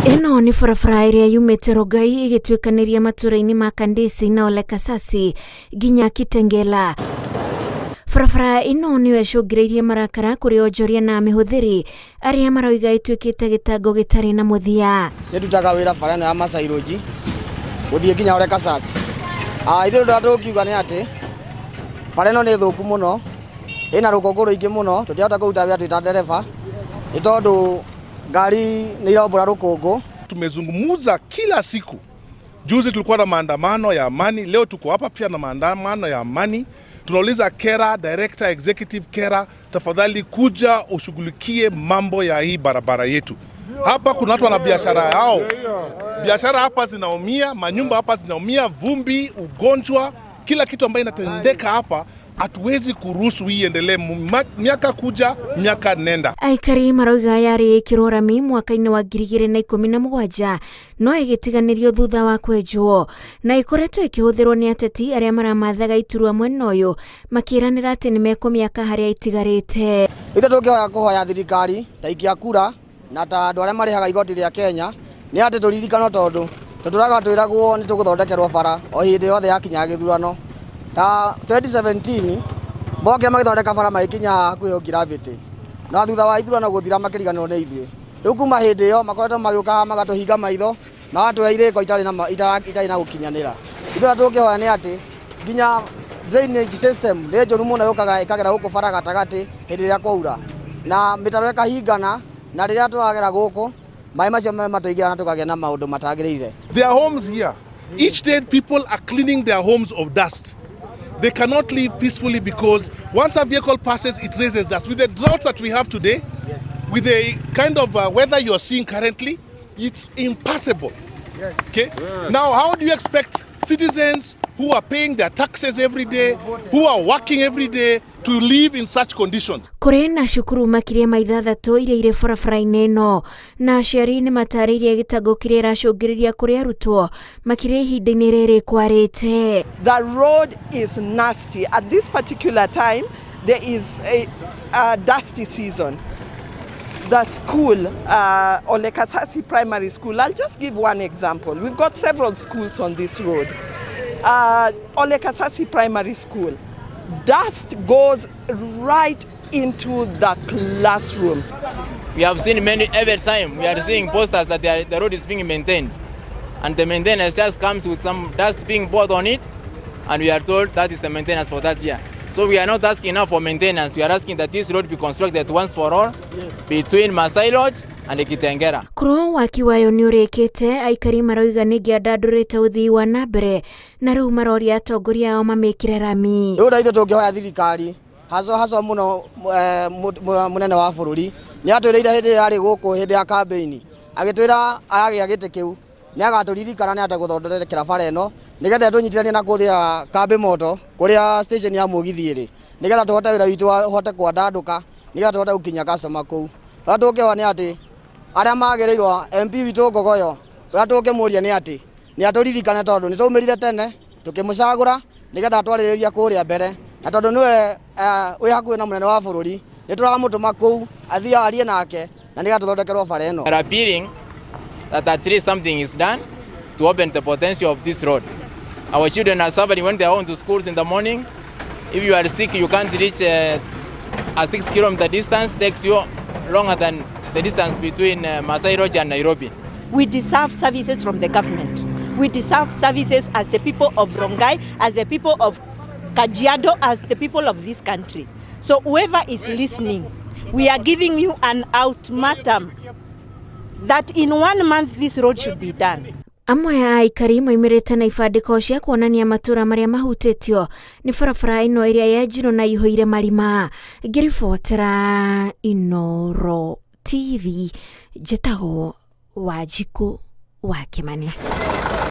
Ĩno nĩ barabara ĩrĩa yumĩte Rongai ĩgĩtuĩkanĩria matũũra-inĩ ma Kandisi na Ole Kasasi nginya Kitengela. Barabara ĩno nĩyo ĩcũngĩrĩirie marakara kũrĩ onjoria na amĩhũthĩri arĩa maroiga ĩtuĩkĩte gĩtango gĩtarĩ na mũthia. Nĩ ndutaga wĩra bara ĩno ya Masai Lodge gũthiĩ nginya Ole Kasasi. Ah, ithuĩ ũndũ ũrĩa tũngiuga nĩ atĩ bara ĩno nĩ thũku mũno, ĩna rũkũngũ rũingĩ mũno, tũtirahota kũruta wĩra twĩ ta ndereba nĩ tondũ ngari nĩ irombũra rũkũngũ. Tumezungumza kila siku. Juzi tulikuwa na maandamano ya amani, leo tuko hapa pia na maandamano ya amani. Tunauliza KeRRA, Director Executive KeRRA, tafadhali kuja ushughulikie mambo ya hii barabara yetu. Hapa kuna watu wana biashara yao, biashara hapa zinaumia, manyumba hapa zinaumia, vumbi, ugonjwa, kila kitu ambayo inatendeka hapa. Hatuwezi kuruhusu hii iendelee miaka kuja miaka nenda. Aikari maroiga yarĩ ĩkĩrwo rami mwaka-inĩ wa 2017 no ĩgĩtiganĩrio thutha wa kwenjwo na ĩkoretwo ĩkĩhũthĩrwo nĩ ateti arĩa maramathaga iturwa mwena ũyũ makĩranĩra atĩ nĩ mekũmĩaka harĩa itigarĩte. Ithuĩ tũngĩhoya kũhoya thirikari ta ikia kura na ta andũ arĩa marĩhaga igoti rĩa Kenya nĩ atĩ tũririkano tondũ tũtũraga twĩragwo nĩ tũgũthondekerwo bara o hĩndĩ yothe yakinya gĩthurano. Ta 2017 mokire magĩthondeka bara magĩkinya hakuhĩ gravity, no thutha wa ithurano gũthira makĩriganĩrwo nĩ ithuĩ. Rĩu kuma hĩndĩ ĩyo makoretwo magĩũka haha magatũhinga maitho, magatũhe irĩko itarĩ na itarĩ na gũkinyanĩra. Ithuĩ ũrĩa tũngĩhoya nĩ atĩ nginya drainage system nĩ njũru mũno, yũkaga ĩkagera gũkũ bara gatagatĩ hĩndĩ ĩrĩa kwaura na mĩtaro ĩkahingana, na rĩrĩa tũragera gũkũ maĩ macio matũingĩra na tũkagĩa na maũndũ matagĩrĩire. There are homes here. Each day people are cleaning their homes of dust. They cannot live peacefully because once a vehicle passes, it raises dust. With the drought that we have today, with the kind of weather you are seeing currently, it's impossible. Okay? Now, how do you expect citizens who are paying their taxes every day, who are working every day, to live in such conditions? Kũrĩ na cukuru makĩria ma 6 iria irĩ barabara-inĩ ĩno na aciari nĩ matarĩirie gĩtango kĩrĩa ĩracũngĩrĩria kũrĩ arutwo makĩria ihinda-inĩ rĩrĩ kwarĩte. The road is nasty. At this particular time, there is a dusty season. The school, Ole Kasasi Primary School, I'll just give one example. We've got several schools on this road. Ole Kasasi Primary School, dust goes right into the classroom. We have seen many, every time we are seeing posters that the road is being maintained. And the maintenance just comes with some dust being poured on it, and we are told that is the maintenance for that year. So we are not asking now for maintenance, we are asking that this road be constructed once for all between Masai Lodge and Kitengela. Korwo waki wayo nĩ ũrĩkĩte, aikari maroiga nĩ ngĩandandũrĩte ũthii wa na mbere na rĩu maroria atongoria ao mamĩkĩre rami. Rĩu na ithuĩ tũngĩhoya thirikari haco haco mũno, mũnene wa bũrũri nĩ atwĩrĩire hĩndĩ ĩrĩa arĩ gũkũ hĩndĩ ya campaign, agĩtwĩra agĩa gĩtĩ kĩu nĩ agatũririkana nĩ atagũthondekera bara ĩno nĩgetha ĩtũnyitithanie na kũrĩa Kambi Moto, kũrĩa station ya mũgithi ĩrĩ, nĩgetha tũhote wĩra witũ ũhote kwandandũka, nĩgetha tũhote gũkinya customer kũu. Ũrĩa tũngĩhoya nĩ atĩ arĩa magĩrĩirwo, MP witũ Ngogoyo, ũrĩa tũngĩmũria nĩ atĩ nĩ atũririkane tondũ nĩ twaumĩrire tene tũkĩmũcagũra nĩgetha atwarĩrĩria kũrĩa mbere, na tondũ nĩwe wĩ hakuhĩ na mũnene wa bũrũri nĩ tũramũtũma kũu athiĩ arie nake na nĩgetha tũthondekerwo bara ĩno. We are appealing that at least something is done to open the potential of this road. Our children are suffering when they are on to schools in the morning. If you are sick, you can't reach a 6 kilometer distance, takes you longer than the distance between Masai Lodge and Nairobi. We deserve services from the government. We deserve services as the people of Rongai, as the people of Kajiado, as the people of this country. So whoever is listening, we are giving you an ultimatum that in one month this road should be done. Amwe a aikari maumĩrĩte na ibandĩko cia kuonania matũra marĩa mahutĩtio nĩ barabara ĩno ĩrĩa yenjirwo na ihũire marima. Ngĩribotera Inoro TV, njĩtagwo Wanjikũ wa Kĩmani.